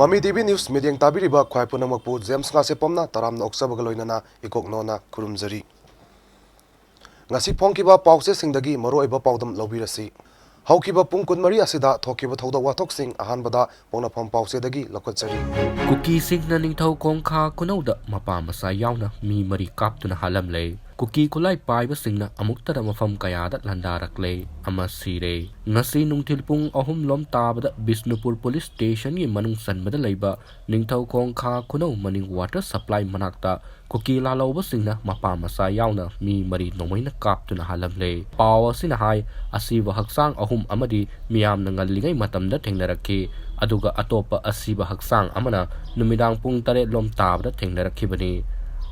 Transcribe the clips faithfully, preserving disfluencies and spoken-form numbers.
ꯃꯃꯤ TV news ꯃꯤꯠꯌꯦꯡ ꯇꯥꯕꯤꯔꯤꯕ ꯈ꯭ꯋꯥꯏ ꯄꯨꯝꯅꯃꯛꯄꯨ ꯖꯦꯝꯁ ꯉꯥꯁꯦꯄꯝꯅ ꯇꯔꯥꯝꯅ ꯑꯣꯛꯆꯕꯒ ꯂꯣꯏꯅꯅ ꯏꯀꯣꯛꯅꯣꯅ ꯈꯨꯔꯨꯝꯖꯔꯤ꯫ ꯉꯁꯤ ꯐꯣꯡꯈꯤꯕ ꯄꯥꯎꯆꯦꯁꯤꯡꯗꯒꯤ ꯃꯔꯨꯑꯣꯏꯕ ꯄꯥꯎꯗꯝ ꯂꯧꯕꯤꯔꯁꯤ꯫ ꯍꯧꯈꯤꯕ ꯄꯨꯡ ꯀꯨꯟꯃꯔꯤ ꯑꯁꯤꯗ ꯊꯣꯛꯈꯤꯕ ꯊꯧꯗꯣꯛ ꯋꯥꯊꯣꯛꯁꯤꯡ ꯑꯍꯥꯟꯕꯗ ꯄꯣꯛꯅꯐꯝ ꯄꯥꯎꯆꯦꯗꯒꯤ ꯂꯧꯈꯠꯆꯔꯤ꯫ ꯀꯨꯀꯤꯁꯤꯡꯅ ꯅꯤꯡꯊꯧꯈꯣꯡ ꯈꯥ ꯈꯨꯅꯧꯗ ꯃꯄꯥ ꯃꯆꯥ ꯌꯥꯎꯅ ꯃꯤ ꯃꯔꯤ ꯀꯥꯞꯇꯨꯅ ꯍꯥꯠꯂꯝꯂꯦ꯫ ꯀꯨꯀꯤ ꯈꯨꯠꯂꯥꯏ ꯄꯥꯏꯕꯁꯤꯡꯅ ꯑꯃꯨꯛꯇꯗ ꯃꯐꯝ ꯀꯌꯥꯗ ꯂꯥꯟꯗꯥꯔꯛꯂꯦ꯫ ꯑꯃ ꯁꯤꯔꯦ꯫ ꯉꯁꯤ ꯅꯨꯡꯊꯤꯜ ꯄꯨꯡ ꯑꯍꯨꯝ ꯂꯣꯝ ꯇꯥꯕꯗ ꯕꯤꯁꯅꯨꯄꯨꯔ ꯄꯨꯂꯤꯁ ꯁ꯭ꯇꯦꯁꯟꯒꯤ ꯃꯅꯨꯡ ꯆꯟꯕꯗ ꯂꯩꯕ ꯅꯤꯡꯊꯧꯈꯣꯡ ꯈꯥ ꯈꯨꯅꯧ ꯃꯅꯤꯡ ꯋꯥꯇꯔ ꯁꯄ꯭ꯂꯥꯏ ꯃꯅꯥꯛꯇ ꯀꯨꯀꯤ ꯂꯥꯜꯍꯧꯕꯁꯤꯡꯅ ꯃꯄꯥ ꯃꯆꯥ ꯌꯥꯎꯅ ꯃꯤ ꯃꯔꯤ ꯅꯣꯡꯃꯩꯅ ꯀꯥꯞꯇꯨꯅ ꯍꯥꯠꯂꯝꯂꯦ꯫ ꯄꯥꯎ ꯑꯁꯤꯅ ꯍꯥꯏ, ꯑꯁꯤꯕ ꯍꯛꯆꯥꯡ ꯑꯍꯨꯝ ꯑꯃꯗꯤ ꯃꯤꯌꯥꯝꯅ ꯉꯜꯂꯤꯉꯩ ꯃꯇꯝꯗ ꯊꯦꯡꯅꯔꯛꯈꯤ, ꯑꯗꯨꯒ ꯑꯇꯣꯞꯄ ꯑꯁꯤꯕ ꯍꯛꯆꯥꯡ ꯑꯃꯅ ꯅꯨꯃꯤꯗꯥꯡ ꯄꯨꯡ ꯇꯔꯦꯠ ꯂꯣꯝ ꯇꯥꯕꯗ ꯊꯦꯡꯅꯔꯛꯈꯤꯕꯅꯤ꯫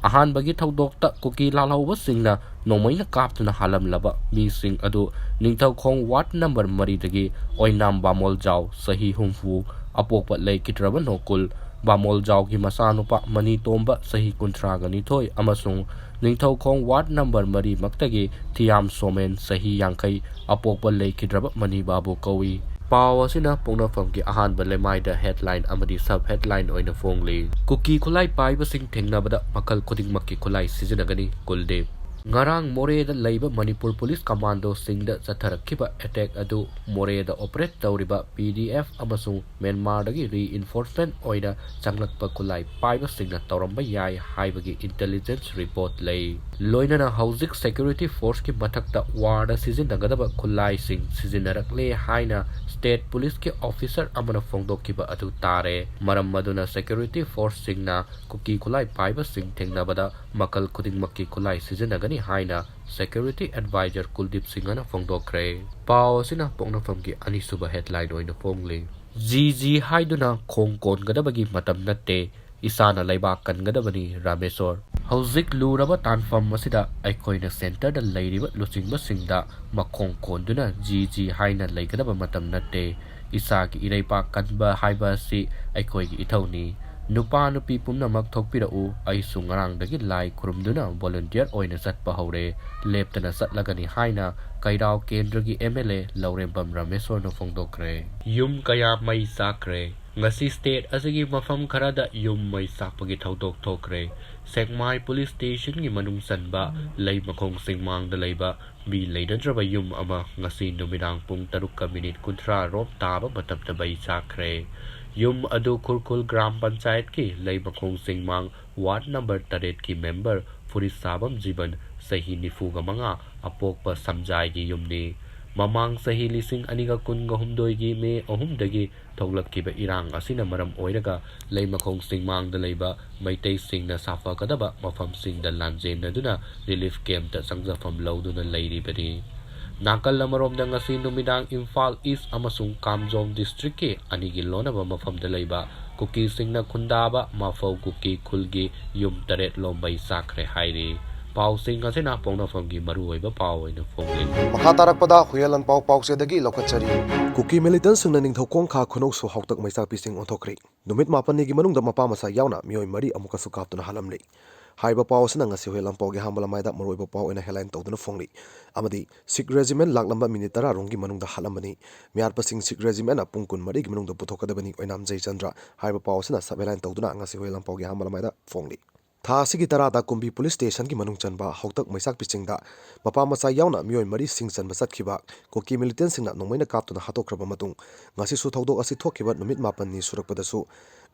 ꯑꯍꯥꯟꯕꯒꯤ ꯊꯧꯗꯣꯛꯇ ꯀꯨꯀꯤ ꯂꯥꯜꯍꯧꯕꯁꯤꯡꯅ ꯅꯣꯡꯃꯩꯅ ꯀꯥꯞꯇꯨꯅ ꯍꯥꯠꯂꯝꯂꯕ ꯃꯤꯁꯤꯡ ꯑꯗꯨ ꯅꯤꯡꯊꯧꯈꯣꯡ ꯋꯥꯔꯗ ꯅꯝꯕꯔ ꯃꯔꯤꯗꯒꯤ ꯑꯣꯏꯅꯥꯝ ꯕꯥꯃꯣꯜꯖꯥꯎ, ꯆꯍꯤ ꯍꯨꯝꯐꯨ, ꯑꯄꯣꯛꯄ ꯂꯩꯈꯤꯗ꯭ꯔꯕ ꯅꯣꯀꯨꯜ, ꯕꯥꯃꯣꯜꯖꯥꯎꯒꯤ ꯃꯆꯥꯅꯨꯄꯥ ꯃꯅꯤꯇꯣꯝꯕ, ꯆꯍꯤ ꯀꯨꯟꯊ꯭ꯔꯥꯒ ꯅꯤꯊꯣꯏ, ꯑꯃꯁꯨꯡ ꯅꯤꯡꯊꯧꯈꯣꯡ ꯋꯥꯔꯗ ꯅꯝꯕꯔ ꯃꯔꯤꯃꯛꯇꯒꯤ ꯊꯤꯌꯥꯝ ꯁꯣꯃꯦꯟ, ꯆꯍꯤ ꯌꯥꯡꯈꯩ, ꯑꯄꯣꯛꯄ ꯂꯩꯈꯤꯗ꯭ꯔꯕ ꯃꯅꯤꯕꯥꯕꯨ ꯀꯧꯏ꯫ ꯄꯥꯎ ꯑꯁꯤꯅ ꯄꯣꯛꯅꯐꯝꯒꯤ ꯑꯍꯥꯟꯕ ꯂꯩꯃꯥꯏꯗ ꯍꯦꯗꯂꯥꯏꯟ ꯑꯃꯗꯤ ꯁꯕ ꯍꯦꯗꯂꯥꯏꯟ ꯑꯣꯏꯅ ꯐꯣꯡꯂꯤ꯫ ꯀꯨꯀꯤ ꯈꯨꯠꯂꯥꯏ ꯄꯥꯏꯕꯁꯤꯡ ꯊꯦꯡꯅꯕꯗ ꯃꯈꯜ ꯈꯨꯗꯤꯡꯃꯛꯀꯤ ꯈꯨꯠꯂꯥꯏ ꯁꯤꯖꯤꯟꯅꯒꯅꯤ, ꯀꯨꯜꯗꯤꯞ꯫ ꯉꯔꯥꯡ ꯃꯣꯔꯦꯗ ꯂꯩꯕ ꯃꯅꯤꯄꯨꯔ ꯄꯨꯂꯤꯁ ꯀꯃꯥꯟꯗꯣꯁꯤꯡꯗ ꯆꯠꯊꯔꯛꯈꯤꯕ ꯑꯦꯇꯦꯛ ꯑꯗꯨ ꯃꯣꯔꯦꯗ ꯑꯣꯄꯔꯦꯠ ꯇꯧꯔꯤꯕ ꯄꯤ ꯗꯤ ꯑꯦꯐ ꯑꯃꯁꯨꯡ ꯃ꯭ꯌꯥꯟꯃꯥꯔꯗꯒꯤ ꯔꯤꯏꯟꯐꯣꯔꯁꯃꯦꯟ ꯑꯣꯏꯅ ꯆꯪꯂꯛꯄ ꯈꯨꯠꯂꯥꯏ ꯄꯥꯏꯕꯁꯤꯡꯅ ꯇꯧꯔꯝꯕ ꯌꯥꯏ ꯍꯥꯏꯕꯒꯤ ꯏꯟꯇꯦꯂꯤꯖꯦꯟꯁ ꯔꯤꯄꯣꯔꯠ ꯂꯩ꯫ ꯂꯣꯏꯅꯅ ꯍꯧꯖꯤꯛ ꯁꯦꯀ꯭ꯌꯨꯔꯤꯇꯤ ꯐꯣꯔꯁꯀꯤ ꯃꯊꯛꯇ ꯋꯥꯔꯗ ꯁꯤꯖꯤꯟꯅꯒꯗꯕ ꯈꯨꯠꯂꯥꯏꯁꯤꯡ ꯁꯤꯖꯤꯟꯅꯔꯛꯂꯦ ꯍꯥꯏꯅ ꯁ꯭ꯇꯦꯠ ꯄꯨꯂꯤꯁꯀꯤ ꯑꯣꯐꯤꯁꯔ ꯑꯃꯅ ꯐꯣꯡꯗꯣꯛꯈꯤꯕ ꯑꯗꯨ ꯇꯥꯔꯦ꯫ ꯃꯔꯝ ꯑꯗꯨꯅ ꯁꯦꯀ꯭ꯌꯨꯔꯤꯇꯤ ꯐꯣꯔꯁꯁꯤꯡꯅ ꯀꯨꯀꯤ ꯈꯨꯠꯂꯥꯏ ꯄꯥꯏꯕꯁꯤꯡ ꯊꯦꯡꯅꯕꯗ ꯃꯈꯜ ꯈꯨꯗꯤꯡꯃꯛꯀꯤ ꯈꯨꯠꯂꯥꯏ ꯁꯤꯖꯤꯟꯅꯒꯅꯤ ꯍꯥꯏꯅ ꯁꯦꯀ꯭ꯌꯨꯔꯤꯇꯤ ꯑꯦꯗꯚꯥꯏꯖꯔ ꯀꯨꯜꯗꯤꯞ ꯁꯤꯡꯍꯅ ꯐꯣꯡꯗꯣꯛꯈ꯭ꯔꯦ꯫ ꯄꯥꯎ ꯑꯁꯤꯅ ꯄꯣꯛꯅꯐꯝꯒꯤ ꯑꯅꯤꯁꯨꯕ ꯍꯦꯗꯂꯥꯏꯟ ꯑꯣꯏꯅ ꯐꯣꯡꯂꯤ꯫ ꯖꯤ ꯖꯤ ꯍꯥꯏꯗꯨꯅ ꯈꯣꯡ ꯀꯣꯟꯒꯗꯕꯒꯤ ꯃꯇꯝ ꯅꯠꯇꯦ, ꯏꯁꯥꯅ ꯂꯩꯕꯥꯛ ꯀꯟꯒꯗꯕꯅꯤ, ꯔꯥꯃꯦꯁꯣꯔ꯫ ꯍꯧꯖꯤꯛ ꯂꯨꯔꯕ ꯇꯥꯟꯐꯝ ꯑꯁꯤꯗ ꯑꯩꯈꯣꯏꯅ ꯁꯦꯟꯇꯔꯗ ꯂꯩꯔꯤꯕ ꯂꯨꯆꯤꯡꯕꯁꯤꯡꯗ ꯃꯈꯣꯡ ꯀꯣꯟꯗꯨꯅ ꯖꯤ ꯖꯤ ꯍꯥꯏꯅ ꯂꯩꯒꯗꯕ ꯃꯇꯝ ꯅꯠꯇꯦ꯫ ꯏꯁꯥꯒꯤ ꯏꯔꯩꯄꯥꯛ ꯀꯟꯕ ꯍꯥꯏꯕ ꯑꯁꯤ ꯑꯩꯈꯣꯏꯒꯤ ꯏꯊꯧꯅꯤ꯫ ꯅꯨꯄꯥ ꯅꯨꯄꯤ ꯄꯨꯝꯅꯃꯛ ꯊꯣꯛꯄꯤꯔꯛꯎ, ꯑꯩꯁꯨ ꯉꯔꯥꯡꯗꯒꯤ ꯂꯥꯏ ꯈꯨꯔꯨꯝꯗꯨꯅ ꯚꯣꯂꯨꯟꯇꯤꯌꯔ ꯑꯣꯏꯅ ꯆꯠꯄ ꯍꯧꯔꯦ, ꯂꯦꯞꯇꯅ ꯆꯠꯂꯒꯅꯤ ꯍꯥꯏꯅ ꯀꯩꯔꯥꯎ ꯀꯦꯟꯗ꯭ꯔꯒꯤ ꯑꯦꯝ ꯑꯦꯜ ꯑꯦ ꯂꯧꯔꯦꯝꯕꯝ ꯔꯥꯃꯦꯁꯣꯔꯅ ꯐꯣꯡꯗꯣꯛꯈ꯭ꯔꯦ꯫ ꯌꯨꯝ ꯀꯌꯥ ꯃꯩ ꯆꯥꯛꯈ꯭ꯔꯦ꯫ ꯉꯁꯤ state ꯑꯁꯤꯒꯤ ꯃꯐꯝ ꯈꯔꯗ ꯌꯨꯝ ꯃꯩ ꯆꯥꯛꯄꯒꯤ ꯊꯧꯗꯣꯛ ꯊꯣꯛꯈ꯭ꯔꯦ꯫ ꯁꯦꯛꯃꯥꯏ police stationꯒꯤ ꯃꯅꯨꯡ ꯆꯟꯕ ꯂꯩꯃꯈꯣꯡ ꯆꯤꯡꯃꯥꯡꯗ ꯂꯩꯕ ꯃꯤ ꯂꯩꯅꯗ꯭ꯔꯕ ꯌꯨꯝ ꯑꯃ ꯉꯁꯤ ꯅꯨꯃꯤꯗꯥꯡ ꯄꯨꯡ ꯇꯔꯨꯛꯀ minute ꯀꯨꯟꯊ꯭ꯔꯥ ꯔꯣꯝ ꯇꯥꯕ ꯃꯇꯝꯗ ꯃꯩ ꯆꯥꯛꯈ꯭ꯔꯦ꯫ ꯌꯨꯝ ꯑꯗꯨ ꯈꯨꯔꯈꯨꯜ ꯒ꯭ꯔꯥꯝ ꯄꯟꯆꯥꯌꯠꯀꯤ ꯂꯩꯃꯈꯣꯡ ꯆꯤꯡꯃꯥꯡ ward number ꯇꯔꯦꯠꯀꯤ member ꯐꯨꯔꯤꯠꯁꯥꯕꯝ ꯖꯤꯕꯟ, ꯆꯍꯤ ꯅꯤꯐꯨꯒ ꯃꯉꯥ, ꯑꯄꯣꯛꯄ ꯁꯝꯖꯥꯏꯒꯤ ꯌꯨꯝꯅꯤ꯫ ꯃꯃꯥꯡ ꯆꯍꯤ ꯂꯤꯁꯤꯡ ꯑꯅꯤꯒ ꯀꯨꯟꯒ ꯍꯨꯝꯗꯣꯏꯒꯤ ꯃꯦ ꯑꯍꯨꯝꯗꯒꯤ ꯊꯣꯛꯂꯛꯈꯤꯕ ꯏꯔꯥꯡ ꯑꯁꯤꯅ ꯃꯔꯝ ꯑꯣꯏꯔꯒ ꯂꯩꯃꯈꯣꯡ ꯆꯤꯡꯃꯥꯡꯗ ꯂꯩꯕ ꯃꯩꯇꯩꯁꯤꯡꯅ ꯁꯥꯐꯒꯗꯕ ꯃꯐꯝꯁꯤꯡꯗ ꯂꯥꯟꯖꯦꯟꯅꯗꯨꯅ relief campꯇ ꯆꯪꯖꯐꯝ ꯂꯧꯗꯨꯅ ꯂꯩꯔꯤꯕꯅꯤ꯫ ꯅꯥꯀꯜ ꯑꯃꯔꯣꯝꯗ ꯉꯁꯤ ꯅꯨꯃꯤꯗꯥꯡ ꯏꯝꯐꯥꯜ East ꯑꯃꯁꯨꯡ ꯀꯥꯝꯖꯣꯡ districtꯀꯤ ꯑꯅꯤꯒꯤ ꯂꯣꯟꯅꯕ ꯃꯐꯝꯗ ꯂꯩꯕ ꯀꯨꯀꯤꯁꯤꯡꯅ ꯈꯨꯟꯗꯥꯕ ꯃꯥꯐꯧ ꯀꯨꯀꯤ ꯈꯨꯜꯒꯤ ꯌꯨꯝ ꯇꯔꯦꯠ ꯂꯣꯝ ꯃꯩ ꯆꯥꯛꯈ꯭ꯔꯦ ꯍꯥꯏꯔꯤ꯫ ꯄꯥꯎꯁꯤꯡ ꯑꯁꯤꯅ ꯄꯣꯛꯅꯐꯝꯒꯤ ꯃꯔꯨꯑꯣꯏꯕ ꯄꯥꯎ ꯑꯣꯏꯅ ꯐꯣꯡꯂꯤ꯫ ꯃꯈꯥ ꯇꯥꯔꯛꯄꯗ ꯍꯨꯌꯦꯟ ꯂꯥꯟꯄꯥꯎ ꯄꯥꯎꯆꯦꯗꯒꯤ ꯂꯧꯈꯠꯆꯔꯤ꯫ ꯀꯨꯀꯤ militantꯁꯤꯡꯅ ꯅꯤꯡꯊꯧꯈꯣꯡ ꯈꯥ ꯈꯨꯅꯧꯁꯨ ꯍꯥꯎꯇꯛ ꯃꯩꯆꯥꯛ ꯄꯤꯆꯤꯡ ꯑꯣꯟꯊꯣꯛꯈ꯭ꯔꯦ꯫ ꯅꯨꯃꯤꯠ ꯃꯥꯄꯟꯅꯤꯒꯤ ꯃꯅꯨꯡꯗ ꯃꯄꯥ ꯃꯆꯥ ꯌꯥꯎꯅ ꯃꯤꯑꯣꯏ ꯃꯔꯤ ꯑꯃꯨꯛꯀꯁꯨ ꯀꯥꯞꯇꯨꯅ ꯍꯥꯠꯂꯝꯂꯦ꯫ ꯍꯥꯏꯔꯤꯕ ꯄꯥꯎ ꯑꯁꯤꯅ ꯉꯁꯤ ꯍꯨꯌꯦꯟ ꯂꯥꯟꯄꯥꯎꯒꯤ ꯑꯍꯥꯟꯕ ꯂꯃꯥꯏꯗ ꯃꯔꯨꯑꯣꯏꯕ ꯄꯥꯎ ꯑꯣꯏꯅ headline ꯇꯧꯗꯨꯅ ꯐꯣꯡꯂꯤ꯫ ꯑꯃꯗꯤ Sikh regiment ꯂꯥꯛꯂꯝꯕ minute ꯇꯔꯥ ꯔꯣꯝꯒꯤ ꯃꯅꯨꯡꯗ ꯍꯥꯠꯂꯝꯕꯅꯤ꯫ ꯃꯤꯍꯥꯠꯄꯁꯤꯡ Sikh regimentꯅ ꯄꯨꯡ ꯀꯨꯟꯃꯔꯤꯒꯤ ꯃꯅꯨꯡꯗ ꯄꯨꯊꯣꯛꯀꯗꯕꯅꯤ, ꯑꯣꯏꯅꯥꯝ ꯖꯩꯆꯟꯗ꯭ꯔ꯫ ꯍꯥꯏꯔꯤꯕ ꯄꯥꯎ ꯑꯁꯤꯅ sub headline ꯇꯧꯗꯨꯅ ꯉꯁꯤ ꯍꯨꯌꯦꯟ ꯂꯥꯟꯄꯥꯎꯒꯤ ꯑꯍꯥꯟꯕ ꯂꯃꯥꯏꯗ ꯐꯣꯡꯂꯤ꯫ ꯊꯥ ꯑꯁꯤꯒꯤ ꯇꯔꯥꯗ ꯀꯨꯝꯕꯤ police stationꯒꯤ ꯃꯅꯨꯡ ꯆꯟꯕ ꯍꯥꯎꯇꯛ ꯃꯩꯆꯥꯛ ꯄꯤꯆꯤꯡꯗ ꯃꯄꯥ ꯃꯆꯥ ꯌꯥꯎꯅ ꯃꯤꯑꯣꯏ ꯃꯔꯤ ꯁꯤꯡ ꯆꯟꯕ ꯆꯠꯈꯤꯕ ꯀꯨꯀꯤ militantꯁꯤꯡꯅ ꯅꯣꯡꯃꯩꯅ ꯀꯥꯞꯇꯨꯅ ꯍꯥꯠꯇꯣꯛꯈ꯭ꯔꯕ ꯃꯇꯨꯡ, ꯉꯁꯤꯁꯨ ꯊꯧꯗꯣꯛ ꯑꯁꯤ ꯊꯣꯛꯈꯤꯕ ꯅꯨꯃꯤꯠ ꯃꯥꯄꯟꯅꯤ ꯁꯨꯔꯛꯄꯗꯁꯨ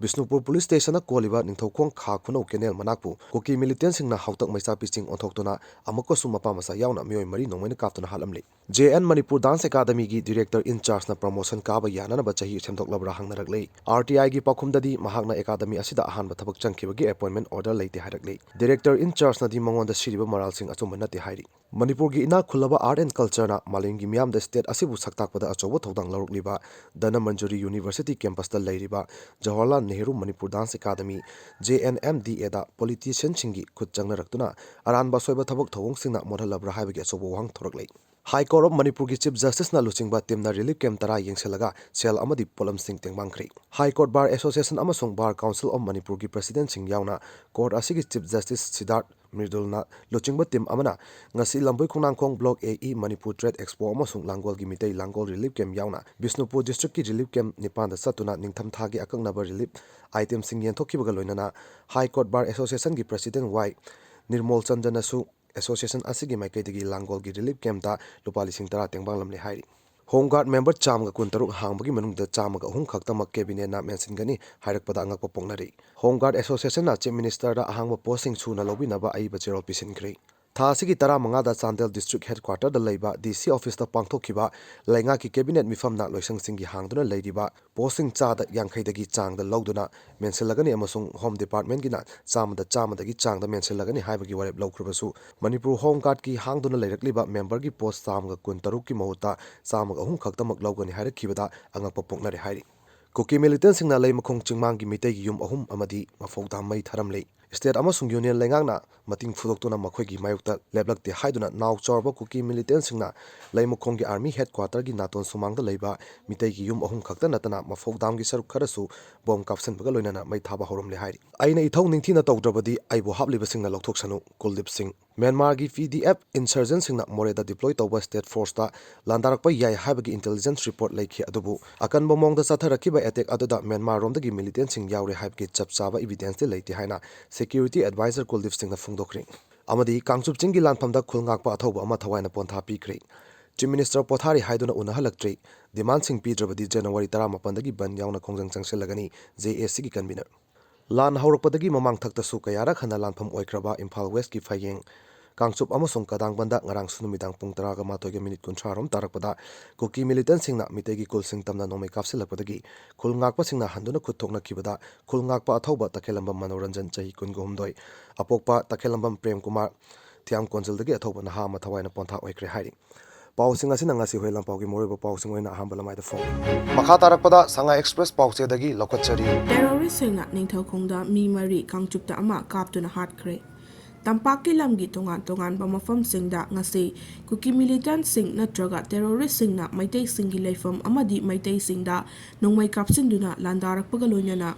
ꯕꯤꯁꯅꯨꯄꯨꯔ police stationꯅ ꯀꯣꯜꯂꯤꯕ ꯅꯤꯡꯊꯧꯈꯣꯡ ꯈꯥ ꯈꯨꯅꯧ canal ꯃꯅꯥꯛꯄꯨ ꯀꯨꯀꯤ militantꯁꯤꯡꯅ ꯍꯥꯎꯇꯛ ꯃꯩꯆꯥꯛ ꯄꯤꯆꯤꯡ ꯑꯣꯟꯊꯣꯛꯇꯨꯅ ꯑꯃꯨꯛꯀꯁꯨ ꯃꯄꯥ ꯃꯆꯥ ꯌꯥꯎꯅ ꯃꯤꯑꯣꯏ ꯃꯔꯤ ꯅꯣꯡꯃꯩꯅ ꯀꯥꯞꯇꯨꯅ ꯍꯥꯠꯂꯝꯂꯦ꯫ J N Manipur Dance Academyꯒꯤ director in chargeꯅ promotion ꯀꯥꯕ ꯌꯥꯅꯅꯕ ꯆꯍꯤ ꯁꯦꯝꯗꯣꯛꯂꯕ꯭ꯔꯥ ꯍꯪꯅꯔꯛꯂꯦ꯫ RTIꯒꯤ ꯄꯥꯎꯈꯨꯝꯗꯗꯤ ꯃꯍꯥꯛꯅ academy ꯑꯁꯤꯗ ꯑꯍꯥꯟꯕ ꯊꯕꯛ ꯆꯪꯈꯤꯕꯒꯤ appointment order ꯂꯩꯇꯦ ꯍꯥꯏꯔꯛꯂꯦ꯫ Director in chargeꯅꯗꯤ ꯃꯉꯣꯟꯗ ꯁꯤꯔꯤꯕ ꯃꯔꯥꯜꯁꯤꯡ ꯑꯆꯨꯝꯕ ꯅꯠꯇꯦ ꯍꯥꯏꯔꯤ꯫ ꯃꯅꯤꯄꯨꯔꯒꯤ ꯏꯅꯥꯛ ꯈꯨꯜꯂꯕ art and cultureꯅ ꯃꯥꯂꯦꯝꯒꯤ ꯃꯤꯌꯥꯝꯗ state ꯑꯁꯤꯕꯨ ꯁꯛ ꯇꯥꯛꯄꯗ ꯑꯆꯧꯕ ꯊꯧꯗꯥꯡ ꯂꯧꯔꯛꯂꯤꯕ ꯙꯅꯃꯟꯖꯨꯔꯤ University campusꯇ ꯂꯩꯔꯤꯕ ꯖꯋꯥꯍꯔꯂꯥꯜ ꯅꯦꯍꯔꯨ ꯃꯅꯤꯄꯨꯔ Dance Academy, JNMDAꯗ politicianꯁꯤꯡꯒꯤ ꯈꯨꯠ ꯆꯪꯅꯔꯛꯇꯨꯅ ꯑꯔꯥꯟꯕ ꯑꯁꯣꯏꯕ ꯊꯕꯛ ꯊꯧꯑꯣꯡꯁꯤꯡꯅ ꯃꯣꯠꯍꯜꯂꯕ꯭ꯔꯥ ꯍꯥꯏꯕꯒꯤ ꯑꯆꯧꯕ ꯋꯥꯍꯪ ꯊꯣꯔꯛꯂꯦ꯫ High Court of ꯃꯅꯤꯄꯨꯔꯒꯤ Chief Justiceꯅ ꯂꯨꯆꯤꯡꯕ teamꯅ relief camp ꯇꯔꯥ ꯌꯦꯡꯁꯤꯜꯂꯒ ꯁꯦꯜ ꯑꯃꯗꯤ ꯄꯣꯠꯂꯝꯁꯤꯡ ꯇꯦꯡꯕꯥꯡꯈ꯭ꯔꯦ꯫ High Court Bar Association ꯑꯃꯁꯨꯡ Bar Council of ꯃꯅꯤꯄꯨꯔꯒꯤ presidentꯁꯤꯡ ꯌꯥꯎꯅ court ꯑꯁꯤꯒꯤ Chief Justice ꯁꯤꯗꯥꯔꯊ ꯃ꯭ꯔꯤꯗꯨꯜꯅ ꯂꯨꯆꯤꯡꯕ team ꯑꯃꯅ ꯉꯁꯤ ꯂꯝꯕꯣꯏ ꯈꯣꯡꯅꯥꯡꯈꯣꯡ Block A E Manipur Trade Expo ꯑꯃꯁꯨꯡ ꯂꯥꯡꯒꯣꯜꯒꯤ ꯃꯤꯇꯩ ꯂꯥꯡꯒꯣꯜ relief camp ꯌꯥꯎꯅ ꯕꯤꯁꯅꯨꯄꯨꯔ districtꯀꯤ relief camp ꯅꯤꯄꯥꯟꯗ ꯆꯠꯇꯨꯅ ꯅꯤꯡꯊꯝ ꯊꯥꯒꯤ ꯑꯀꯛꯅꯕ relief itemꯁꯤꯡ ꯌꯦꯟꯊꯣꯛꯈꯤꯕꯒ ꯂꯣꯏꯅꯅ High Court Bar Associationꯒꯤ president ꯋꯥꯏ ꯅꯤꯔꯃꯣꯜ ꯆꯟꯗ꯭ꯔꯅꯁꯨ association ꯑꯁꯤꯒꯤ ꯃꯥꯏꯀꯩꯗꯒꯤ ꯂꯥꯡꯒꯣꯜꯒꯤ relief campꯇ ꯂꯨꯄꯥ ꯂꯤꯁꯤꯡ ꯇꯔꯥ ꯇꯦꯡꯕꯥꯡꯂꯝꯂꯦ ꯍꯥꯏꯔꯤ꯫ Home Guard member ꯆꯥꯝꯃꯒ ꯀꯨꯟꯇꯔꯨꯛ ꯍꯥꯡꯕꯒꯤ ꯃꯅꯨꯡꯗ ꯆꯥꯝꯃꯒ ꯑꯍꯨꯝ ꯈꯛꯇꯃꯛ cabinetꯅ ꯃꯦꯟꯁꯤꯟꯒꯅꯤ ꯍꯥꯏꯔꯛꯄꯗ ꯑꯉꯛꯄ ꯄꯣꯛꯅꯔꯤ꯫ Home Guard Associationꯅ Chief Ministerꯗ ꯑꯍꯥꯡꯕ postꯁꯤꯡ ꯁꯨꯅ ꯂꯧꯕꯤꯅꯕ ꯑꯏꯕ ꯆꯦꯔꯣꯜ ꯄꯤꯁꯤꯟꯈ꯭ꯔꯦ꯫ ꯊꯥ ꯑꯁꯤꯒꯤ ꯇꯔꯥꯃꯉꯥꯗ ꯆꯥꯟꯗꯦꯜ district headquarterꯗ ꯂꯩꯕ D C officeꯇ ꯄꯥꯡꯊꯣꯛꯈꯤꯕ ꯂꯩꯉꯥꯛꯀꯤ cabinet ꯃꯤꯐꯝꯅ ꯂꯣꯏꯁꯪꯁꯤꯡꯒꯤ ꯍꯥꯡꯗꯨꯅ ꯂꯩꯔꯤꯕ postꯁꯤꯡ ꯆꯥꯗ ꯌꯥꯡꯈꯩꯗꯒꯤ ꯆꯥꯡꯗ ꯂꯧꯗꯨꯅ ꯃꯦꯟꯁꯤꯜꯂꯒꯅꯤ ꯑꯃꯁꯨꯡ Home Departmentꯀꯤꯅ ꯆꯥꯝꯃꯗ ꯆꯥꯝꯃꯗꯒꯤ ꯆꯥꯡꯗ ꯃꯦꯟꯁꯤꯜꯂꯒꯅꯤ ꯍꯥꯏꯕꯒꯤ ꯋꯥꯔꯦꯞ ꯂꯧꯈ꯭ꯔꯕꯁꯨ, ꯃꯅꯤꯄꯨꯔ Home Guardꯀꯤ ꯍꯥꯡꯗꯨꯅ ꯂꯩꯔꯛꯂꯤꯕ memberꯒꯤ post ꯆꯥꯝꯃꯒ ꯀꯨꯟꯇꯔꯨꯛꯀꯤ ꯃꯍꯨꯠꯇ ꯆꯥꯝꯃꯒ ꯑꯍꯨꯝ ꯈꯛꯇꯃꯛ ꯂꯧꯒꯅꯤ ꯍꯥꯏꯔꯛꯈꯤꯕꯗ ꯑꯉꯛꯄ ꯄꯣꯛꯅꯔꯦ ꯍꯥꯏꯔꯤ꯫ ꯀꯨꯀꯤ militantꯁꯤꯡꯅ ꯂꯩꯃꯈꯣꯡ ꯆꯤꯡꯃꯥꯡꯒꯤ ꯃꯤꯇꯩꯒꯤ ꯌꯨꯝ ꯑꯍꯨꯝ ꯑꯃꯗꯤ ꯃꯐꯧꯗꯥꯝ ꯃꯩ ꯊꯥꯔꯝꯂꯦ꯫ State ꯑꯃꯁꯨꯡ union ꯂꯩꯉꯥꯛꯅ ꯃꯇꯤꯡ ꯐꯨꯗꯣꯛꯇꯨꯅ ꯃꯈꯣꯏꯒꯤ ꯃꯥꯌꯣꯛꯇ ꯂꯦꯞꯂꯛꯇꯦ ꯍꯥꯏꯗꯨꯅ ꯅꯥꯎ ꯆꯥꯎꯔꯕ ꯀꯨꯀꯤ militantꯁꯤꯡꯅ ꯂꯩꯃꯈꯣꯡꯒꯤ army headquarterꯒꯤ ꯅꯥꯇꯣꯟ ꯁꯨꯃꯥꯡꯗ ꯂꯩꯕ ꯃꯤꯇꯩꯒꯤ ꯌꯨꯝ ꯑꯍꯨꯝ ꯈꯛꯇ ꯅꯠꯇꯅ ꯃꯐꯧꯗꯥꯝꯒꯤ ꯁꯔꯨꯛ ꯈꯔꯁꯨ bomb ꯀꯥꯞꯁꯤꯟꯕꯒ ꯂꯣꯏꯅꯅ ꯃꯩ ꯊꯥꯕ ꯍꯧꯔꯝꯂꯦ ꯍꯥꯏꯔꯤ꯫ ꯑꯩꯅ ꯏꯊꯧ ꯅꯤꯡꯊꯤꯅ ꯇꯧꯗ꯭ꯔꯕꯗꯤ ꯑꯩꯕꯨ ꯍꯥꯞꯂꯤꯕꯁꯤꯡꯅ ꯂꯧꯊꯣꯛꯁꯅꯨ, ꯀꯨꯜꯗꯤꯞ ꯁꯤꯡ꯫ ꯃ꯭ꯌꯥꯟꯃꯥꯔꯒꯤ P D F insurgentꯁꯤꯡꯅ ꯃꯣꯔꯦꯗ deploy ꯇꯧꯕ state forceꯇ ꯂꯥꯟꯗꯥꯔꯛꯄ ꯌꯥꯏ ꯍꯥꯏꯕꯒꯤ intelligence report ꯂꯩꯈꯤ, ꯑꯗꯨꯕꯨ ꯑꯀꯟꯕ ꯃꯑꯣꯡꯗ ꯆꯠꯊꯔꯛꯈꯤꯕ attack ꯑꯗꯨꯗ ꯃ꯭ꯌꯥꯟꯃꯥꯔꯔꯣꯝꯗꯒꯤ militantꯁꯤꯡ ꯌꯥꯎꯔꯦ ꯍꯥꯏꯕꯒꯤ ꯆꯞ ꯆꯥꯕ evidenceꯇꯤ ꯂꯩꯇꯦ ꯍꯥꯏꯅ security adviser ꯀꯨꯜꯗꯤꯞ ꯁꯤꯡꯅ ꯐꯣꯡꯗꯣꯛꯈ꯭ꯔꯦ꯫ ꯑꯃꯗꯤ ꯀꯥꯡꯆꯨꯞ ꯆꯤꯡꯒꯤ ꯂꯥꯟꯐꯝꯗ ꯈꯨꯜ ꯉꯥꯛꯄ ꯑꯊꯧꯕ ꯑꯃ ꯊꯋꯥꯏꯅ ꯄꯣꯟꯊꯥ ꯄꯤꯈ꯭ꯔꯦ꯫ Chief Minister ꯄꯣꯊꯥꯔꯤ ꯍꯥꯏꯗꯨꯅ ꯎꯅꯍꯜꯂꯛꯇ꯭ꯔꯦ꯫ Demandꯁꯤꯡ ꯄꯤꯗ꯭ꯔꯕꯗꯤ January ꯇꯔꯥꯃꯥꯄꯟꯗꯒꯤ ꯕꯟꯗ ꯌꯥꯎꯅ ꯈꯣꯡꯖꯪ ꯆꯪꯁꯤꯜꯂꯒꯅꯤ, JACꯒꯤ convener꯫ ꯂꯥꯟ ꯍꯧꯔꯛꯄꯗꯒꯤ ꯃꯃꯥꯡꯊꯛꯇꯁꯨ ꯀꯌꯥꯔꯛ ꯍꯟꯅ ꯂꯥꯟꯐꯝ ꯑꯣꯏꯈ꯭ꯔꯕ ꯏꯝꯐꯥꯜ Westꯀꯤ ꯐꯌꯦꯡ, ꯀꯥꯡꯆꯨꯞ ꯑꯃꯁꯨꯡ ꯀꯗꯥꯡꯕꯟꯗ ꯉꯔꯥꯡꯁꯨ ꯅꯨꯃꯤꯗꯥꯡ ꯄꯨꯡ ꯇꯔꯥꯒ ꯃꯥꯊꯣꯏꯒ minute ꯀꯨꯟꯊ꯭ꯔꯥ ꯔꯣꯝ ꯇꯥꯔꯛꯄꯗ ꯀꯨꯀꯤ militantꯁꯤꯡꯅ ꯃꯤꯇꯩꯒꯤ ꯀꯨꯜꯁꯤꯡ ꯇꯝꯅ ꯅꯣꯡꯃꯩ ꯀꯥꯞꯁꯤꯜꯂꯛꯄꯗꯒꯤ ꯈꯨꯜ ꯉꯥꯛꯄꯁꯤꯡꯅ ꯍꯟꯗꯨꯅ ꯈꯨꯠ ꯊꯣꯛꯅꯈꯤꯕꯗ ꯈꯨꯜ ꯉꯥꯛꯄ ꯑꯊꯧꯕ ꯇꯈꯦꯜꯂꯝꯕꯝ ꯃꯅꯣꯔꯟꯖꯟ, ꯆꯍꯤ ꯀꯨꯟꯒ ꯍꯨꯝꯗꯣꯏ, ꯑꯄꯣꯛꯄ ꯇꯈꯦꯜꯂꯝꯕꯝ ꯄ꯭ꯔꯦꯝ ꯀꯨꯃꯥꯔ, ꯊꯤꯌꯥꯝ ꯀꯣꯟꯖꯜꯗꯒꯤ ꯑꯊꯧꯕ ꯅꯍꯥ ꯑꯃ ꯊꯋꯥꯏꯅ ꯄꯣꯟꯊꯥ ꯑꯣꯏꯈ꯭ꯔꯦ ꯍꯥꯏꯔꯤ꯫ ꯄꯥꯎꯁꯤꯡ ꯑꯁꯤꯅ ꯉꯁꯤ ꯍꯣꯏ ꯂꯝꯄꯥꯎꯒꯤ ꯃꯔꯨꯑꯣꯏꯕ ꯄꯥꯎꯁꯤꯡ ꯑꯣꯏꯅ ꯑꯍꯥꯟꯕ ꯂꯃꯥꯏꯗ ꯐꯣꯡꯏ꯫ ꯃꯈꯥ ꯇꯥꯔꯛꯄꯗ ꯁꯉꯥꯏ Express ꯄꯥꯎꯆꯦꯗꯒꯤ ꯂꯧꯈꯠꯆꯔꯤ꯫ Terroristꯁꯤꯡꯅ ꯅꯤꯡꯊꯧꯈꯣꯡꯗ ꯃꯤ ꯃꯔꯤ, ꯀꯥꯡꯆꯨꯞꯇ ꯑꯃ ꯀꯥꯞꯇꯨꯅ ꯍꯥꯠꯈ꯭ꯔꯦ꯫ ꯇꯝꯄꯥꯛꯀꯤ ꯂꯝꯒꯤ ꯇꯣꯉꯥꯟ ꯇꯣꯉꯥꯟꯕ ꯃꯐꯝꯁꯤꯡꯗ ꯉꯁꯤ ꯀꯨꯀꯤ ꯃꯤꯂꯤꯇꯦꯟꯠꯁꯤꯡ ꯅꯠꯇ꯭ꯔꯒ ꯇꯦꯔꯣꯔꯤꯁꯁꯤꯡꯅ ꯃꯩꯇꯩꯁꯤꯡꯒꯤ ꯂꯩꯐꯝ ꯑꯃꯗꯤ ꯃꯩꯇꯩꯁꯤꯡꯗ ꯅꯣꯡꯃꯩ ꯀꯥꯞꯁꯤꯟꯗꯨꯅ ꯂꯥꯟꯗꯥꯔꯛꯄꯒ ꯂꯣꯏꯅꯅ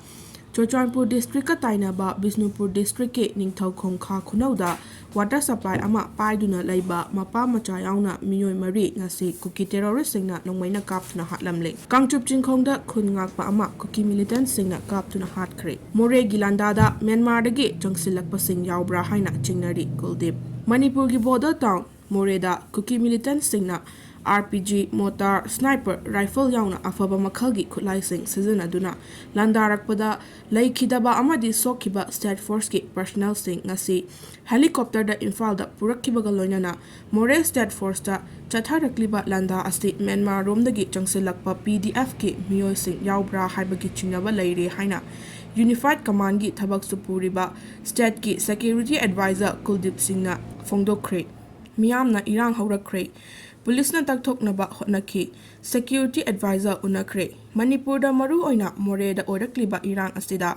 ꯆꯨꯔꯆꯥꯟꯄꯨꯔ ꯗꯤꯁꯇ꯭ꯔꯤꯛꯀ ꯇꯥꯏꯅꯕ ꯕꯤꯁꯅꯨꯄꯨꯔ ꯗꯤꯁꯇ꯭ꯔꯤꯛꯀꯤ ꯅꯤꯡꯊꯧꯈꯣꯡ ꯈꯥ ꯈꯨꯅꯧꯗ ꯋꯥꯇꯔ ꯁꯄ꯭ꯂꯥꯏ ꯑꯃ ꯄꯥꯏꯗꯨꯅ ꯂꯩꯕ ꯃꯄꯥ ꯃꯆꯥ ꯌꯥꯎꯅ ꯃꯤꯑꯣꯏ ꯃꯔꯤ ꯉꯁꯤ ꯀꯨꯀꯤ ꯇꯦꯔꯣꯔꯤꯁꯁꯤꯡꯅ ꯅꯣꯡꯃꯩꯅ ꯀꯥꯞꯇꯨꯅ ꯍꯥꯠꯂꯝꯂꯦ꯫ ꯀꯥꯡꯆꯨꯞ ꯆꯤꯡꯈꯣꯡꯗ ꯈꯨꯟ ꯉꯥꯛꯄ ꯑꯃ ꯀꯨꯀꯤ ꯃꯤꯂꯤꯇꯦꯟꯠꯁꯤꯡꯅ ꯀꯥꯞꯇꯨꯅ ꯍꯥꯠꯈ꯭ꯔꯦ꯫ ꯃꯣꯔꯦꯒꯤ ꯂꯥꯟꯗꯥꯗ ꯃ꯭ꯌꯥꯟꯃꯥꯔꯗꯒꯤ ꯆꯪꯁꯤꯜꯂꯛꯄꯁꯤꯡ ꯌꯥꯎꯕ꯭ꯔꯥ ꯍꯥꯏꯅ ꯆꯤꯡꯅꯔꯤ ꯀꯨꯜꯗꯤꯞ꯫ ꯃꯅꯤꯄꯨꯔꯒꯤ ꯕꯣꯔꯗꯔ ꯇꯥꯎꯟ ꯃꯣꯔꯦꯗ ꯀꯨꯀꯤ ꯃꯤꯂꯤꯇꯦꯟꯠꯁꯤꯡꯅ ꯑꯥꯔ ꯄꯤ ꯖꯤ, ꯃꯣꯇꯥꯔ, ꯁ꯭ꯅꯥꯏꯄꯔ ꯔꯥꯏꯐꯜ ꯌꯥꯎꯅ ꯑꯐꯕ ꯃꯈꯜꯒꯤ ꯈꯨꯠꯂꯥꯏꯁꯤꯡ ꯁꯤꯖꯤꯟꯅꯗꯨꯅ ꯂꯥꯟꯗꯥꯔꯛꯄꯗ ꯂꯩꯈꯤꯗꯕ ꯑꯃꯗꯤ ꯁꯣꯛꯈꯤꯕ ꯁ꯭ꯇꯦꯠ ꯐꯣꯔꯁꯀꯤ ꯄꯔꯁꯅꯦꯜꯁꯤꯡ ꯉꯁꯤ ꯍꯦꯂꯤꯀꯣꯞꯇꯔꯗ ꯏꯝꯐꯥꯜꯗ ꯄꯨꯔꯛꯈꯤꯕꯒ ꯂꯣꯏꯅꯅ ꯃꯣꯔꯦ ꯁ꯭ꯇꯦꯠ ꯐꯣꯔꯁꯇ ꯆꯠꯊꯔꯛꯂꯤꯕ ꯂꯥꯟꯗꯥ ꯑꯁꯤ ꯃ꯭ꯌꯥꯟꯃꯥꯔꯔꯣꯝꯗꯒꯤ ꯆꯪꯁꯤꯜꯂꯛꯄ ꯄꯤ ꯗꯤ ꯑꯦꯐꯀꯤ ꯃꯤꯑꯣꯏꯁꯤꯡ ꯌꯥꯎꯕ꯭ꯔꯥ ꯍꯥꯏꯕꯒꯤ ꯆꯤꯡꯅꯕ ꯂꯩꯔꯦ ꯍꯥꯏꯅ ꯌꯨꯅꯤꯐꯥꯏꯗ ꯀꯃꯥꯟꯒꯤ ꯊꯕꯛꯁꯨ ꯄꯨꯔꯤꯕ ꯁ꯭ꯇꯦꯠꯀꯤ ꯁꯦꯀ꯭ꯌꯨꯔꯤꯇꯤ ꯑꯦꯗꯚꯥꯏꯖꯔ ꯀꯨꯜꯗꯤꯞ ꯁꯤꯡꯅ ꯐꯣꯡꯗꯣꯛꯈ꯭ꯔꯦ꯫ ꯃꯤꯌꯥꯝꯅ ꯏꯔꯥꯡ ꯍꯧꯔꯛꯈ꯭ꯔꯦ꯫ ꯄꯨꯂꯤꯁꯅ ꯇꯛꯊꯣꯛꯅꯕ ꯍꯣꯠꯅꯈꯤ꯫ ꯁꯦꯀ꯭ꯌꯨꯔꯤꯇꯤ ꯑꯦꯗꯚꯥꯏꯖꯔ ꯎꯅꯈ꯭ꯔꯦ꯫ ꯃꯅꯤꯄꯨꯔꯗ ꯃꯔꯨ ꯑꯣꯏꯅ ꯃꯣꯔꯦꯗ ꯑꯣꯏꯔꯛꯂꯤꯕ ꯏꯔꯥꯡ ꯑꯁꯤꯗ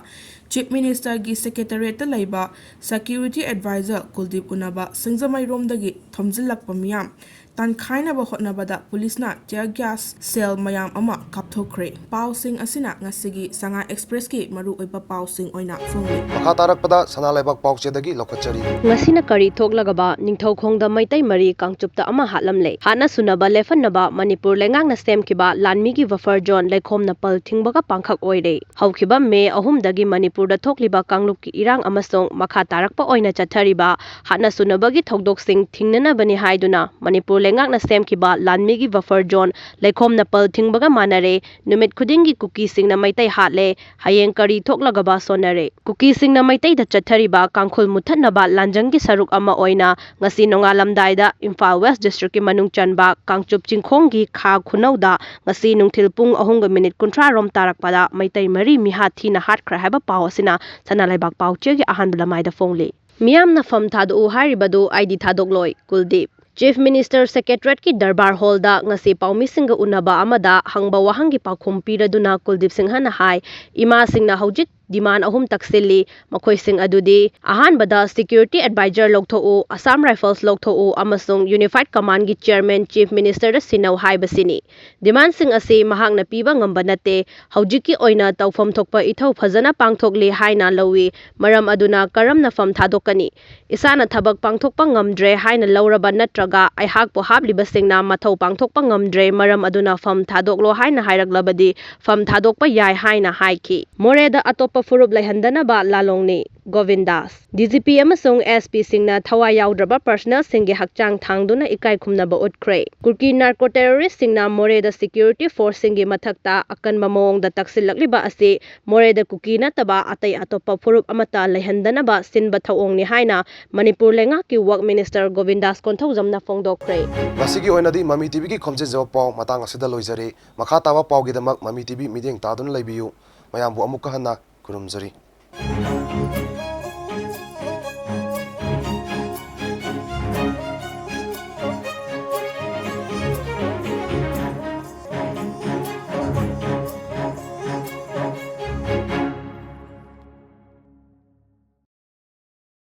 ꯆꯤꯐ ꯃꯤꯅꯤꯁꯇꯔꯒꯤ ꯁꯦꯀ꯭ꯔꯦꯇꯔꯤꯌꯦꯠꯇ ꯂꯩꯕ ꯁꯦꯀ꯭ꯌꯨꯔꯤꯇꯤ ꯑꯦꯗꯚꯥꯏꯖꯔ ꯀꯨꯜꯗꯤꯞ ꯎꯅꯕ ꯁꯤꯡꯖꯃꯩꯔꯣꯝꯗꯒꯤ ꯊꯣꯝꯖꯤꯜꯂꯛꯄ ꯃꯤꯌꯥꯝ ꯇꯥꯟꯈꯥꯏꯅꯕ ꯍꯣꯠꯅꯕꯗ ꯄꯨꯂꯤꯁꯅ ꯇꯤꯌꯔ ꯒ꯭ꯌꯥꯁ ꯁꯦꯜ ꯃꯌꯥꯝ ꯑꯃ ꯀꯥꯞꯊꯣꯛꯈ꯭ꯔꯦ꯫ ꯄꯥꯎꯁꯤꯡ ꯑꯁꯤꯅ ꯉꯁꯤꯒꯤ ꯁꯉꯥꯏ ꯑꯦꯛꯁꯄ꯭ꯔꯦꯁꯀꯤ ꯃꯔꯨꯑꯣꯏꯕ ꯄꯥꯎꯁꯤꯡ ꯑꯣꯏꯅ ꯐꯣꯡꯂꯤ꯫ ꯃꯈꯥ ꯇꯥꯔꯛꯄꯗ ꯁꯅꯥ ꯂꯩꯕꯥꯛ ꯄꯥꯎꯆꯦꯗꯒꯤ ꯂꯧꯈꯠꯆꯔꯤ꯫ ꯉꯁꯤꯅ ꯀꯔꯤ ꯊꯣꯛꯂꯒꯕ? ꯅꯤꯡꯊꯧꯈꯣꯡꯗ ꯃꯩꯇꯩ ꯃꯔꯤ ꯀꯥꯡꯆꯨꯞꯇ ꯑꯃ ꯍꯥꯠꯂꯝꯂꯦ꯫ ꯍꯥꯠꯅ ꯁꯨꯅꯕ ꯂꯦꯞꯍꯟꯅꯕ ꯃꯅꯤꯄꯨꯔ ꯂꯩꯉꯥꯛꯅ ꯁꯦꯝꯈꯤꯕ ꯂꯥꯟꯃꯤꯒꯤ ꯕꯐꯔ ꯖꯣꯟ ꯂꯩꯈꯣꯝꯅ ꯄꯜ ꯊꯤꯡꯕꯒ ꯄꯥꯡꯈꯛ ꯑꯣꯏꯔꯦ꯫ ꯍꯧꯈꯤꯕ ꯃꯦ ꯑꯍꯨꯝꯗꯒꯤ ꯃꯅꯤꯄꯨꯔꯗ ꯊꯣꯛꯂꯤꯕ ꯀꯥꯡꯂꯨꯞꯀꯤ ꯏꯔꯥꯡ ꯑꯃꯁꯨꯡ ꯃꯈꯥ ꯇꯥꯔꯛꯄ ꯑꯣꯏꯅ ꯆꯠꯊꯔꯤꯕ ꯍꯥꯠꯅ ꯁꯨꯅꯕꯒꯤ ꯊꯧꯗꯣꯛꯁꯤꯡ ꯊꯤꯡꯅꯅꯕꯅꯤ ꯍꯥꯏꯗꯨꯅ ꯃꯅꯤꯄꯨꯔ ꯂꯩꯉꯥꯛꯅ ꯁꯦꯝꯈꯤꯕ ꯂꯥꯟꯃꯤꯒꯤ ꯕꯐꯔ ꯖꯣꯟ ꯂꯩꯈꯣꯝꯅ ꯄꯜ ꯊꯤꯡꯕꯒ ꯃꯥꯟꯅꯔꯦ꯫ ꯅꯨꯃꯤꯠ ꯈꯨꯗꯤꯡꯒꯤ ꯀꯨꯀꯤꯁꯤꯡꯅ ꯃꯩꯇꯩ ꯍꯥꯠꯂꯦ꯫ ꯍꯌꯦꯡ ꯀꯔꯤ ꯊꯣꯛꯂꯒꯕ ꯁꯣꯟꯅꯔꯦ꯫ ꯀꯨꯀꯤꯁꯤꯡꯅ ꯃꯩꯇꯩꯗ ꯆꯠꯊꯔꯤꯕ ꯀꯥꯡꯈꯨꯜ ꯃꯨꯠꯊꯠꯅꯕ ꯂꯥꯟꯖꯪꯒꯤ ꯁꯔꯨꯛ ꯑꯃ ꯑꯣꯏꯅ ꯉꯁꯤ ꯅꯣꯡꯉꯥꯜꯂꯝꯗꯥꯏꯗ ꯏꯝꯐꯥꯜ ꯋꯦꯁ ꯗꯤꯁꯇ꯭ꯔꯤꯛꯀꯤ ꯃꯅꯨꯡ ꯆꯟꯕ ꯀꯥꯡꯆꯨꯞ ꯆꯤꯡꯈꯣꯡꯒꯤ ꯈꯥ ꯈꯨꯅꯧꯗ ꯉꯁꯤ ꯅꯨꯡꯊꯤꯜ ꯄꯨꯡ ꯑꯍꯨꯝꯒ ꯃꯤꯅꯤꯠ ꯀꯨꯟꯊ꯭ꯔꯥ ꯔꯣꯝ ꯇꯥꯔꯛꯄꯗ ꯃꯩꯇꯩ ꯃꯔꯤ ꯃꯤꯍꯥꯠ ꯊꯤꯅ ꯍꯥꯠꯈ꯭ꯔꯦ ꯍꯥꯏꯕ ꯄꯥꯎ ꯑꯁꯤꯅ ꯁꯅꯥ ꯂꯩꯕꯥꯛ ꯄꯥꯎꯆꯦꯒꯤ ꯑꯍꯥꯟꯕ ꯂꯃꯥꯏꯗ ꯐꯣꯡꯂꯤ꯫ ꯃꯤꯌꯥꯝꯅ ꯐꯝ ꯊꯥꯗꯣꯛꯎ ꯍꯥꯏꯔꯤꯕꯗꯨ ꯑꯩꯗꯤ ꯊꯥꯗꯣꯛꯂꯣꯏ, ꯀꯨꯜꯗꯤꯞ꯫ ꯆꯤꯐ ꯃꯤꯅꯤꯁꯇꯔ ꯁꯦꯀ꯭ꯔꯦꯇꯔꯤꯌꯦꯠꯀꯤ ꯗꯔꯕꯥꯔ ꯍꯣꯜꯗ ꯉꯁꯤ ꯄꯥꯎꯃꯤꯁꯤꯡꯒ ꯎꯅꯕ ꯑꯃꯗ ꯍꯪꯕ ꯋꯥꯍꯪꯒꯤ ꯄꯥꯎꯈꯨꯝ ꯄꯤꯔꯗꯨꯅ ꯀꯨꯜꯗꯤꯞ ꯁꯤꯡꯍꯅ ꯍꯥꯏ, ꯏꯃꯥꯁꯤꯡꯅ ꯍꯧꯖꯤꯛ demand ꯑꯍꯨꯝ ꯇꯛꯁꯤꯜꯂꯤ꯫ ꯃꯈꯣꯏꯁꯤꯡ ꯑꯗꯨꯗꯤ, ꯑꯍꯥꯟꯕꯗ, security advisor ꯂꯧꯊꯣꯛꯎ, Assam Rifles ꯂꯧꯊꯣꯛꯎ ꯑꯃꯁꯨꯡ Unified Command ꯒꯤ chairman Chief Minister ꯗ ꯁꯤꯟꯅꯧ ꯍꯥꯏꯕꯁꯤꯅꯤ꯫ Demand ꯁꯤꯡ ꯑꯁꯤ ꯃꯍꯥꯛꯅ ꯄꯤꯕ ꯉꯝꯕ ꯅꯠꯇꯦ꯫ ꯍꯧꯖꯤꯛꯀꯤ ꯑꯣꯏꯅ ꯇꯧꯐꯝ ꯊꯣꯛꯄ ꯏꯊꯧ ꯐꯖꯅ ꯄꯥꯡꯊꯣꯛꯂꯤ ꯍꯥꯏꯅ ꯂꯧꯏ꯫ ꯃꯔꯝ ꯑꯗꯨꯅ ꯀꯔꯝꯅ ꯐꯝ ꯊꯥꯗꯣꯛꯀꯅꯤ? ꯏꯁꯥꯅ ꯊꯕꯛ ꯄꯥꯡꯊꯣꯛꯄ ꯉꯝꯗ꯭ꯔꯦ ꯍꯥꯏꯅ ꯂꯧꯔꯕ ꯅꯠꯇ꯭ꯔꯒ ꯑꯩꯍꯥꯛꯄꯨ ꯍꯥꯞꯂꯤꯕꯁꯤꯡꯅ ꯃꯊꯧ ꯄꯥꯡꯊꯣꯛꯄ ꯉꯝꯗ꯭ꯔꯦ, ꯃꯔꯝ ꯑꯗꯨꯅ ꯐꯝ ꯊꯥꯗꯣꯛꯂꯣ ꯍꯥꯏꯅ ꯍꯥꯏꯔꯛꯂꯕꯗꯤ ꯐꯝ ꯊꯥꯗꯣꯛꯄ ꯌꯥꯏ ꯍꯥꯏꯅ ꯍꯥꯏꯈꯤ꯫ ꯃꯣꯔꯦꯗ ꯑꯇꯣꯞꯄ ꯐꯨꯔꯨꯞ ꯂꯩꯍꯟꯗꯅꯕ ꯂꯥꯂꯣꯡꯅꯤ꯫ ꯒꯣꯕꯤꯟꯗꯥꯁ꯫ ꯗꯤ ꯖꯤ ꯄꯤ ꯑꯃꯁꯨꯡ ꯑꯦꯁ ꯄꯤ ꯁꯤꯡꯅ ꯊꯋꯥꯏ ꯌꯥꯎꯗ꯭ꯔꯕ personnel ꯁꯤꯡꯒꯤ ꯍꯛꯆꯥꯡ ꯊꯥꯡꯗꯨꯅ ꯏꯀꯥꯏ ꯈꯨꯝꯅꯕ ꯎꯠꯈ꯭ꯔꯦ꯫ ꯀꯨꯀꯤ narco terrorist ꯁꯤꯡꯅ ꯃꯣꯔꯦꯗ security force ꯁꯤꯡꯒꯤ ꯃꯊꯛꯇ ꯑꯀꯟꯕ ꯃꯑꯣꯡꯗ ꯇꯛꯁꯤꯜꯂꯛꯂꯤꯕ ꯑꯁꯤ ꯃꯣꯔꯦꯗ ꯀꯨꯀꯤ ꯅꯠꯇꯕ ꯑꯇꯩ ꯑꯇꯣꯞꯄ ꯐꯨꯔꯨꯞ ꯑꯃꯠꯇ ꯂꯩꯍꯟꯗꯅꯕ ꯁꯤꯟꯕ ꯊꯧꯑꯣꯡꯅꯤ ꯍꯥꯏꯅ ꯃꯅꯤꯄꯨꯔ ꯂꯩꯉꯥꯛꯀꯤ Work Minister ꯒꯣꯕꯤꯟꯗꯥꯁ ꯀꯣꯟꯊꯧꯖꯝꯅ ꯐꯣꯡꯗꯣꯛꯈ꯭ꯔꯦ꯫ ꯉꯁꯤꯒꯤ ꯑꯣꯏꯅꯗꯤ ꯃꯃꯤ ꯇꯤꯚꯤꯒꯤ ꯈꯣꯝꯖꯤꯟꯖꯕ ꯄꯥꯎ ꯃꯇꯥꯡ ꯑꯁꯤꯗ ꯂꯣꯏꯖꯔꯦ꯫ ꯃꯈꯥ ꯇꯥꯕ ꯄꯥꯎꯒꯤꯗꯃꯛ ꯃꯃꯤ ꯇꯤꯚꯤ ꯃꯤꯠꯌꯦꯡ ꯇꯥꯗꯨꯅ ꯂꯩꯕꯤꯌꯨ꯫ ꯃꯌꯥꯝꯕꯨ ꯑꯃꯨꯛꯀ ꯍꯟꯅ ꯈꯨꯔꯨꯝꯖꯔꯤ꯫